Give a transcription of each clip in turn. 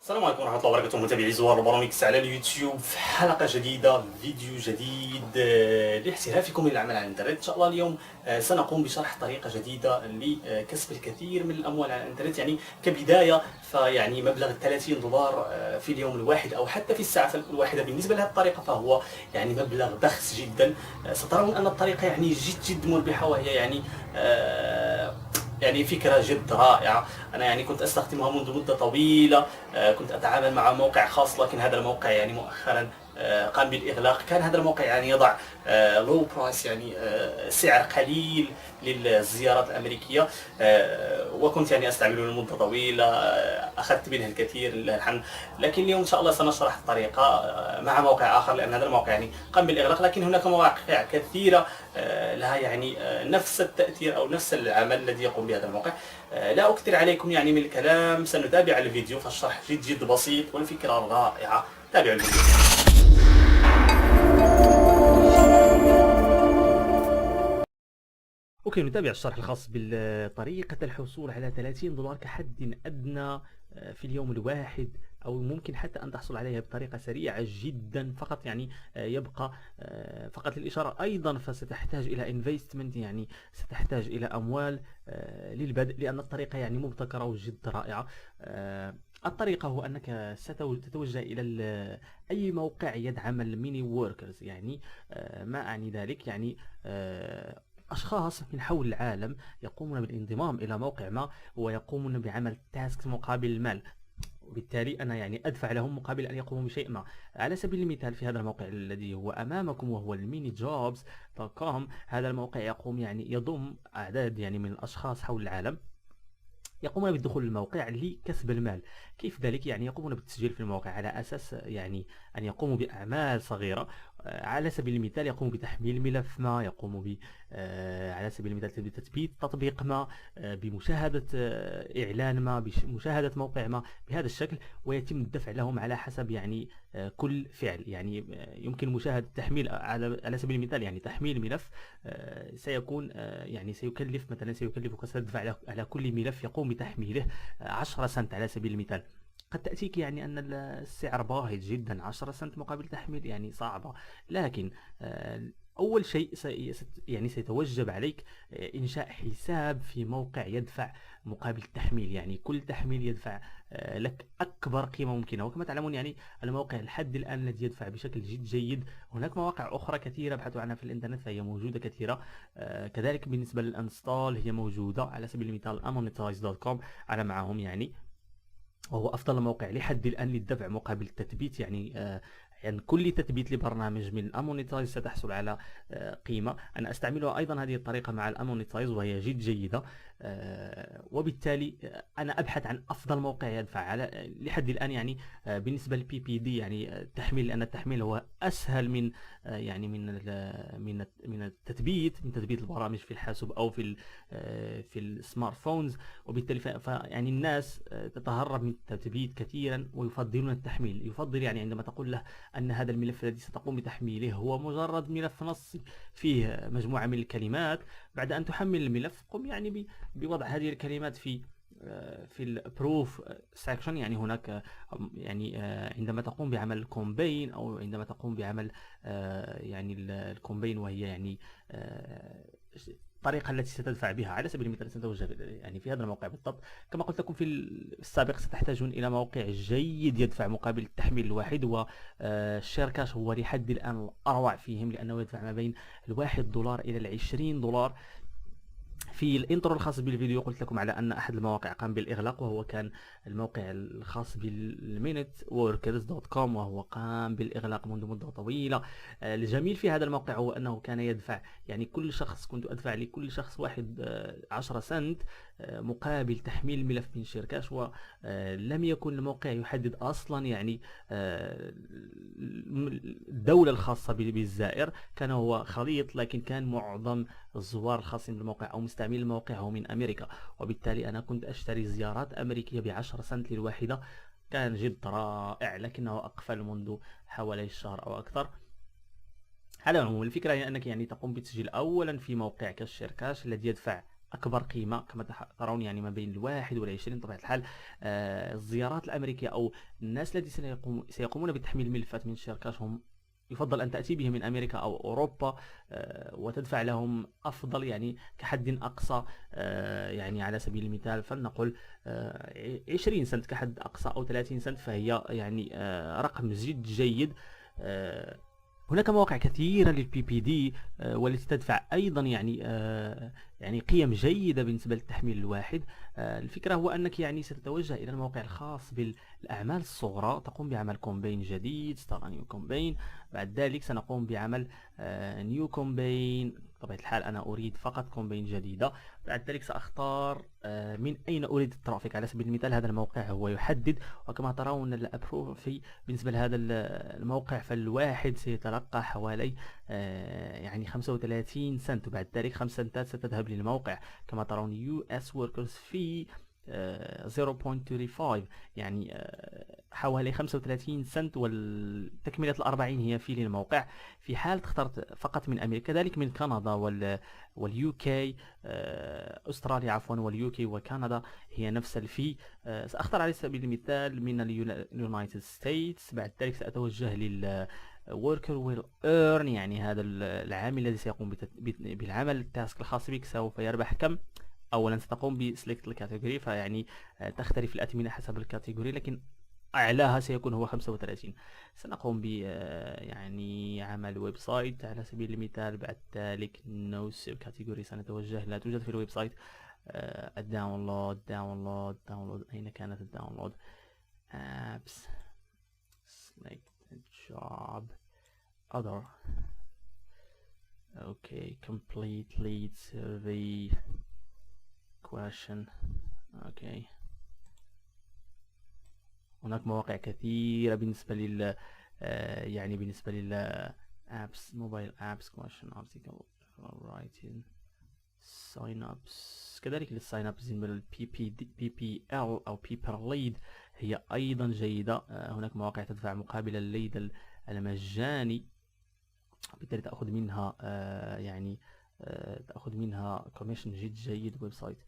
السلام عليكم ورحمة الله وبركاته متابعي زوار البرامكس على اليوتيوب، في حلقة جديدة، فيديو جديد لاحترافكم للعمل على الانترنت. ان شاء الله اليوم سنقوم بشرح طريقة جديدة لكسب الكثير من الاموال على الانترنت، يعني كبداية فيعني مبلغ 30 دولار في اليوم الواحد او حتى في الساعة الواحدة بالنسبة لهذه الطريقة فهو يعني مبلغ بخس جدا. سترون ان الطريقة يعني جد جد مربحة، وهي يعني فكرة جد رائعة. أنا يعني كنت أستخدمها منذ مدة طويلة، كنت أتعامل مع موقع خاص، لكن هذا الموقع يعني مؤخرا قام بالإغلاق. كان هذا الموقع يعني يضع low price، يعني سعر قليل للزيارات الأمريكية، وكنت يعني أستعمله لمدة طويلة، أخذت منه الكثير لله الحمد. لكن اليوم إن شاء الله سنشرح الطريقة مع موقع آخر، لأن هذا الموقع يعني قام بالإغلاق، لكن هناك مواقع كثيرة لها يعني نفس التأثير أو نفس العمل الذي يقوم بهذا الموقع. لا أكثر عليكم يعني من الكلام، سنتابع الفيديو، فالشرح جد جد بسيط والفكرة رائعة. تابعوا الفيديو. okay، نتابع الشرح الخاص بطريقة الحصول على 30 دولار كحد أدنى في اليوم الواحد، أو ممكن حتى أن تحصل عليها بطريقة سريعة جدا. فقط يعني يبقى فقط للإشارة أيضا، فستحتاج إلى investment، يعني ستحتاج إلى أموال للبدء، لأن الطريقة يعني مبتكرة وجد رائعة. الطريقة هو أنك ستتوجه إلى أي موقع يدعم ال mini workers. يعني ما أعني ذلك؟ يعني أشخاص من حول العالم يقومون بالانضمام إلى موقع ما ويقومون بعمل task مقابل المال، وبالتالي أنا يعني أدفع لهم مقابل أن يقوموا بشيء ما. على سبيل المثال في هذا الموقع الذي هو أمامكم وهو ال ManyJobs.com، هذا الموقع يقوم يعني يضم أعداد يعني من الأشخاص حول العالم يقومون بالدخول للموقع لكسب المال. كيف ذلك؟ يعني يقومون بالتسجيل في الموقع على أساس يعني أن يقوموا بأعمال صغيرة. على سبيل المثال يقوموا بتحميل ملف ما، يقوموا ب على سبيل المثال بتثبيت تطبيق ما، بمشاهدة إعلان ما، بمشاهدة موقع ما، بهذا الشكل، ويتم الدفع لهم على حسب يعني كل فعل. يعني يمكن مشاهدة تحميل على سبيل المثال يعني تحميل ملف سيكون يعني سيكلف مثلا، سيكلفك ستدفع على كل ملف يقوم بتحميله 10 سنت على سبيل المثال. قد تأتيك يعني أن السعر باهظ جدا، 10 سنت مقابل تحميل يعني صعبة، لكن أول شيء يعني سيتوجب عليك إنشاء حساب في موقع يدفع مقابل التحميل، يعني كل تحميل يدفع لك أكبر قيمة ممكنة. وكما تعلمون يعني الموقع لحد الآن الذي يدفع بشكل جد جيد، هناك مواقع أخرى كثيرة ابحثوا عنها في الإنترنت فهي موجودة كثيرة. كذلك بالنسبة لل install هي موجودة، على سبيل المثال amonetize.com أنا معهم يعني، وهو أفضل موقع لحد الآن للدفع مقابل التثبيت. يعني كل تثبيت لبرنامج من الأمونيتايز ستحصل على قيمة. أنا أستعملها أيضا هذه الطريقة مع الأمونيتايز وهي جد جيدة، وبالتالي أنا أبحث عن أفضل موقع يدفع على لحد الآن. يعني بالنسبة لل PPD يعني التحميل، لأن التحميل هو أسهل من يعني من التثبيت، من تثبيت البرامج في الحاسوب أو في ال smartphones، وبالتالي يعني الناس تتهرب من التثبيت كثيرا ويفضلون التحميل. يفضل يعني عندما تقول له أن هذا الملف الذي ستقوم بتحميله هو مجرد ملف نصي فيه مجموعة من الكلمات، بعد أن تحمل الملف قم يعني بوضع هذه الكلمات في ال proof section. يعني هناك يعني عندما تقوم بعمل campaign أو عندما تقوم بعمل يعني ال campaign، وهي يعني الطريقة التي ستدفع بها. على سبيل المثال ستتوجه يعني في هذا الموقع بالضبط كما قلت لكم في السابق، ستحتاجون إلى موقع جيد يدفع مقابل التحميل الواحد، والشيركاش هو لحد الآن الأروع فيهم، لأنه يدفع ما بين $1 إلى $20. في ال intro الخاص بالفيديو قلت لكم على أن أحد المواقع قام بالإغلاق، وهو كان الموقع الخاص بال MinuteWorkers.com، وهو قام بالإغلاق منذ مدة طويلة. الجميل في هذا الموقع هو أنه كان يدفع يعني كل شخص، كنت أدفع لكل شخص واحد 10 سنت مقابل تحميل ملف من شركاش، ولم يكن الموقع يحدد أصلا يعني الدولة الخاصة بالزائر، كان هو خليط، لكن كان معظم الزوار الخاصين بالموقع أو مستعملي الموقع هو من أمريكا، وبالتالي أنا كنت أشتري زيارات أمريكية ب10 سنت للواحدة. كان جد رائع، لكنه أقفل منذ حوالي الشهر أو أكثر. على العموم الفكرة هي أنك يعني تقوم بتسجيل أولا في موقع كالشركاش الذي يدفع أكبر قيمة كما ترون، يعني ما بين 1 وال20. بطبيعة الحال الزيارات الأمريكية أو الناس الذين سيقومون بتحميل الملفات من الشركات هم يفضل أن تأتي بهم من أمريكا أو أوروبا، وتدفع لهم أفضل، يعني كحد أقصى، يعني على سبيل المثال فلنقل 20 سنت كحد أقصى أو 30 سنت، فهي يعني رقم جد جيد. هناك مواقع كثيرة لل PPD والتي تدفع أيضا يعني قيم جيدة بالنسبة للتحميل الواحد. الفكرة هو أنك يعني ستتوجه إلى الموقع الخاص بالأعمال الصغرى، تقوم بعمل campaign جديد، start new campaign. بعد ذلك سنقوم بعمل new campaign. بطبيعة الحال أنا أريد فقط campaign جديدة. بعد ذلك سأختار من أين أريد ال traffic. على سبيل المثال هذا الموقع هو يحدد، وكما ترون ال approve fee بالنسبة لهذا الموقع فالواحد سيتلقى حوالي يعني 35 سنت، وبعد ذلك 5 سنتات ستذهب للموقع. كما ترون US workers fee 0.35، يعني حوالي 35 سنت، والتكملة 40 هي fee للموقع في حال اخترت فقط من أمريكا. كذلك من كندا وال UK، أستراليا عفوا، وال UK وكندا هي نفس ال fee. سأختار على سبيل المثال من ال United States. بعد ذلك سأتوجه لل worker will earn، يعني هذا العامل الذي سيقوم بالعمل ال task الخاص بك سوف يربح كم. اولا ستقوم ب select ال category، فيعني تختلف الاثمنه حسب ال category، لكن اعلاها سيكون هو 35. سنقوم ب يعني عمل website على سبيل المثال. بعد ذلك no sub category، سنتوجه، لا توجد في ال website. ال download download download، اين كانت ال download؟ apps select job other، okay، complete lead survey question، okay. هناك مواقع كثيرة بالنسبة لل يعني بالنسبة لل apps، mobile apps، question، article writing، sign ups. كذلك لل sign ups بالنسبة لل PP PPL او pay per lead هي ايضا جيدة. هناك مواقع تدفع مقابل ال lead المجاني، بالتالي تأخذ منها يعني تأخذ منها commission جد جيد. website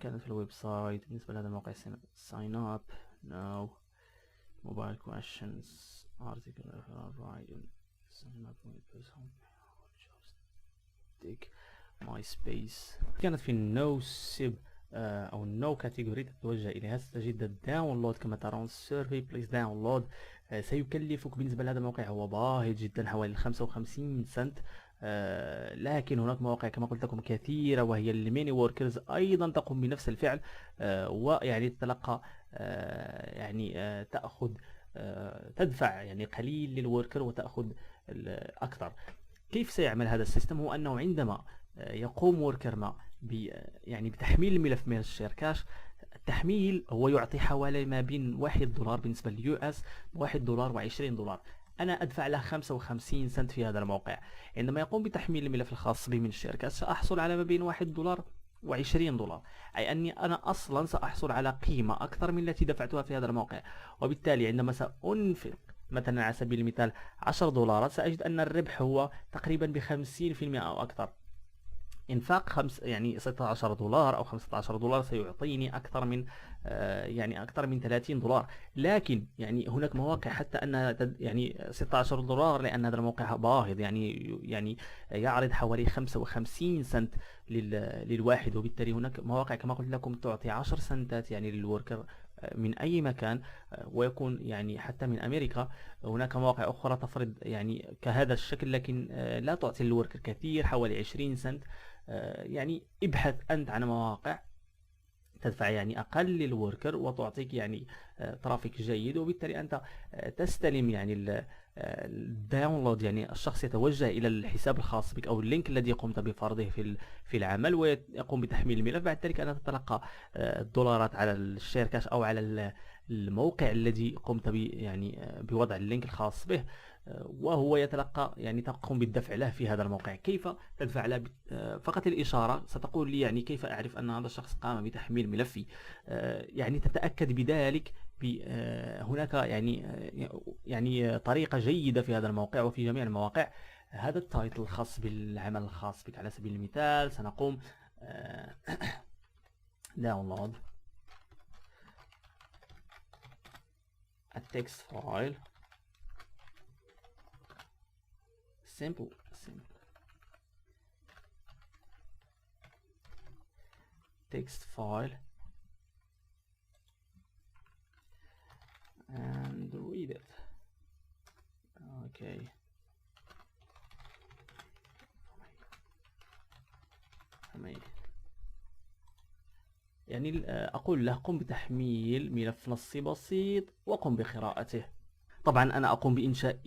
كانت في ال website بالنسبة لهذا الموقع sign up، no، mobile questions، article writing، sign up، MySpace. كانت في no sub او no category، تتوجه اليها ستجد ال download كما ترون، survey please download. سيكلفك بالنسبة لهذا الموقع هو باهظ جدا، حوالي 55 سنت. لكن هناك مواقع كما قلت لكم كثيرة، وهي ال many workers أيضا تقوم بنفس الفعل، ويعني تتلقى يعني تأخذ تدفع يعني قليل لل worker وتأخذ أكثر. كيف سيعمل هذا ال system؟ هو أنه عندما يقوم worker ما يعني بتحميل الملف من ال Share Cash، التحميل هو يعطي حوالي ما بين 1 دولار بالنسبة لل US، 1 دولار و20 دولار. أنا أدفع له 55 سنت في هذا الموقع. عندما يقوم بتحميل الملف الخاص بي من الشركة سأحصل على ما بين 1 دولار و20 دولار، أي أني أنا أصلا سأحصل على قيمة أكثر من التي دفعتها في هذا الموقع. وبالتالي عندما سأنفق مثلا على سبيل المثال 10 دولارات سأجد أن الربح هو تقريبا ب50% أو أكثر. انفاق يعني 16 دولار او 15 دولار سيعطيني اكثر من يعني اكثر من 30 دولار. لكن يعني هناك مواقع حتى انها يعني 16 دولار، لان هذا الموقع باهظ، يعني يعرض حوالي 55 سنت للواحد. وبالتالي هناك مواقع كما قلت لكم تعطي 10 سنتات يعني لل worker من اي مكان، ويكون يعني حتى من امريكا. هناك مواقع اخرى تفرض يعني كهذا الشكل، لكن لا تعطي لل worker كثير، حوالي 20 سنت. يعني ابحث انت عن مواقع تدفع يعني اقل لل worker وتعطيك يعني traffic جيد، وبالتالي انت تستلم يعني ال download، يعني الشخص يتوجه الى الحساب الخاص بك او ال link الذي قمت بفرضه في العمل ويقوم بتحميل الملف. بعد ذلك انت تتلقى الدولارات على ال Share Cash او على الموقع الذي قمت ب يعني بوضع ال link الخاص به، وهو يتلقى يعني تقوم بالدفع له في هذا الموقع. كيف تدفع له؟ فقط الإشارة، ستقول لي يعني كيف أعرف أن هذا الشخص قام بتحميل ملفي؟ يعني تتأكد بذلك، هناك يعني طريقة جيدة في هذا الموقع وفي جميع المواقع. هذا ال title الخاص بالعمل الخاص بك، على سبيل المثال سنقوم download a text file simple text file and read it. Okay. يعني أقول له قم بتحميل ملف نصي بسيط وقم بقراءته. طبعا أنا أقوم بإنشاء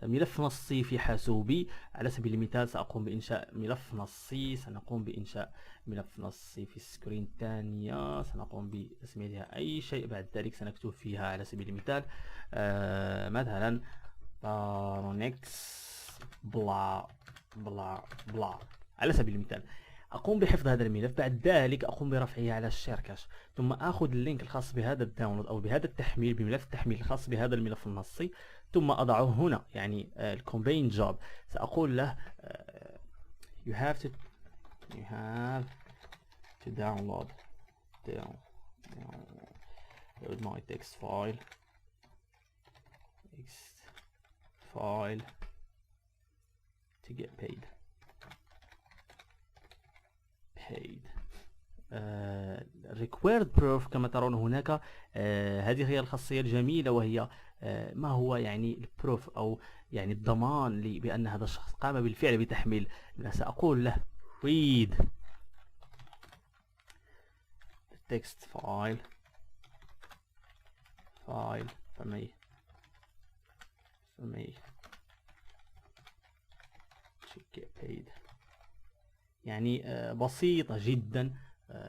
ملف نصي في حاسوبي. على سبيل المثال سأقوم بإنشاء ملف نصي، سنقوم بإنشاء ملف نصي في ال screen الثانية، سنقوم بتسميتها أي شيء، بعد ذلك سنكتب فيها على سبيل المثال مثلا بارونكس blah blah blah على سبيل المثال. أقوم بحفظ هذا الملف، بعد ذلك أقوم برفعه على الشركة، ثم آخذ ال link الخاص بهذا ال download أو بهذا التحميل، بملف التحميل الخاص بهذا الملف النصي، ثم أضعه هنا، يعني ال campaign job. سأقول له you have to download my text file to get paid. Required proof كما ترون هناك. هذه هي الخاصية الجميلة، وهي ما هو يعني ال proof أو يعني الضمان بأن هذا الشخص قام بالفعل بتحميل. سأقول له read text file for me to get paid. يعني بسيطة جدا،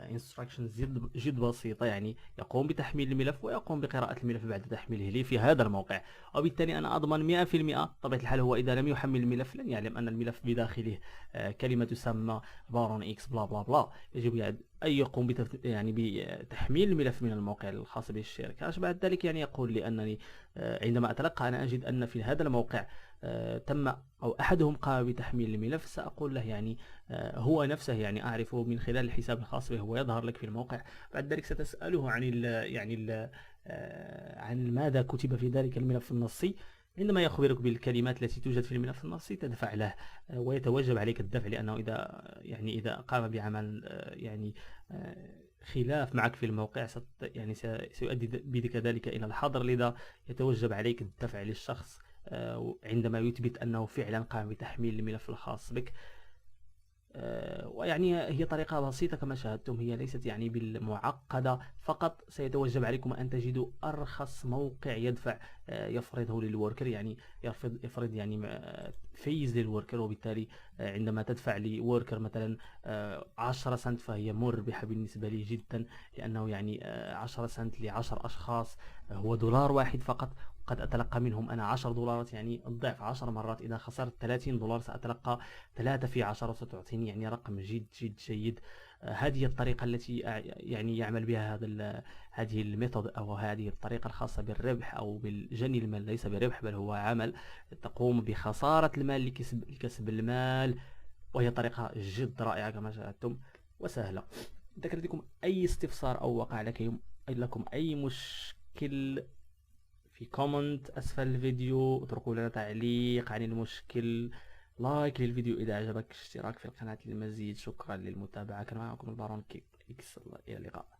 instructions جد بسيطة، يعني يقوم بتحميل الملف ويقوم بقراءة الملف بعد تحميله لي في هذا الموقع، وبالتالي أنا أضمن 100%. طبيعة الحال هو إذا لم يحمل الملف لن يعلم أن الملف بداخله كلمة تسمى بارون إكس blah blah blah. يجب أن يقوم يعني بتحميل الملف من الموقع الخاص بالشركة. بعد ذلك يعني يقول لي أنني عندما أتلقى أنا أجد أن في هذا الموقع تم أو أحدهم قام بتحميل الملف، سأقول له يعني هو نفسه، يعني أعرفه من خلال الحساب الخاص به، هو يظهر لك في الموقع. بعد ذلك ستسأله عن ال يعني ال عن ماذا كتب في ذلك الملف النصي. عندما يخبرك بالكلمات التي توجد في الملف النصي تدفع له، ويتوجب عليك الدفع، لأنه إذا يعني إذا قام بعمل يعني خلاف معك في الموقع يعني سيؤدي بك ذلك إلى الحظر، لذا يتوجب عليك الدفع للشخص عندما يثبت أنه فعلا قام بتحميل الملف الخاص بك. ويعني هي طريقة بسيطة كما شاهدتم، هي ليست يعني بالمعقدة، فقط سيتوجب عليكم أن تجدوا أرخص موقع يدفع يفرضه لل worker، يعني يفرض يعني fees لل worker، وبالتالي عندما تدفع ل worker مثلا 10 سنت فهي مربحة بالنسبة لي جدا، لأنه يعني 10 سنت ل10 أشخاص هو دولار واحد فقط، قد أتلقى منهم أنا 10 دولارات، يعني الضعف 10 مرات. إذا خسرت 30 دولار سأتلقى 3 في 10، ستعطيني يعني رقم جد جد جيد. هذه الطريقة التي يعني يعمل بها هذه ال method أو هذه الطريقة الخاصة بالربح أو بالجني المال، ليس بربح بل هو عمل تقوم بخسارة المال لكسب المال، وهي طريقة جد رائعة كما شاهدتم وسهلة. إذا كان لديكم أي استفسار أو وقع لكم أي مشكل في comment أسفل الفيديو، اتركوا لنا تعليق عن المشكل، like للفيديو إذا عجبك، اشتراك في القناة للمزيد. شكرا للمتابعة، كان معكم البارون إكس، إلى اللقاء.